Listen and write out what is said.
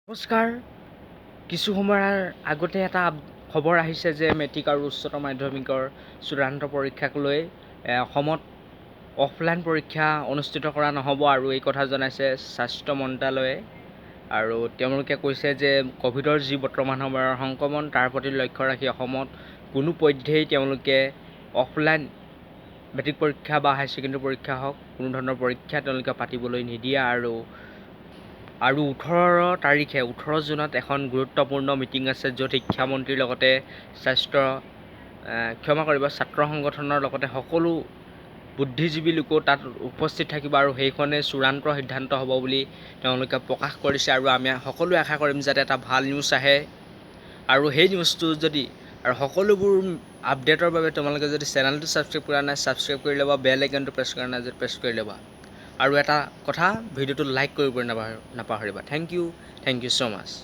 নমস্কাৰ। কিছু সময়ৰ আগতে এটা খবৰ আহিছে যে মেট্ৰিক আৰু উচ্চতৰ মাধ্যমিকৰ চূড়ান্ত পৰীক্ষাক লৈ অসমত অফলাইন পৰীক্ষা অনুষ্ঠিত কৰা নহ'ব আৰু এই কথা জনাইছে স্বাস্থ্য মন্ত্ৰালয়ে। আৰু তেওঁলোকে কৈছে যে ক'ভিডৰ যি বৰ্তমান সময়ৰ সংক্ৰমণ, তাৰ প্ৰতি লক্ষ্য ৰাখি অসমত কোনো পধ্যেই তেওঁলোকে অফলাইন মেট্ৰিক পৰীক্ষা বা হায়াৰ ছেকেণ্ডেৰী পৰীক্ষা হওক, কোনো ধৰণৰ পৰীক্ষা তেওঁলোকে পাতিবলৈ নিদিয়ে। আৰু 18 তাৰিখে, 18 জুনত এখন গুৰুত্বপূৰ্ণ মিটিং আছে, য'ত শিক্ষামন্ত্ৰীৰ লগতে স্বাস্থ্য, ক্ষমা কৰিব, ছাত্ৰ সংগঠনৰ লগতে সকলো বুদ্ধিজীৱী লোকো তাত উপস্থিত থাকিব আৰু সেইখনেই চূড়ান্ত সিদ্ধান্ত হ'ব বুলি তেওঁলোকে প্ৰকাশ কৰিছে। আৰু আমি সকলোৱে আশা কৰিম যাতে এটা ভাল নিউজ আহে। আৰু সেই নিউজটো যদি আৰু সকলোবোৰ আপডেটৰ বাবে তোমালোকে যদি চেনেলটো ছাবস্ক্ৰাইব কৰা নাই, ছাবস্ক্ৰাইব কৰি ল'বা। বেল আইকনটো প্ৰেছ কৰা নাই যদি প্ৰেছ কৰি ল'বা। আৰু এটা কথা, ভিডিঅ'টো লাইক কৰিব নাপাহৰিবা। Thank you, thank you so much.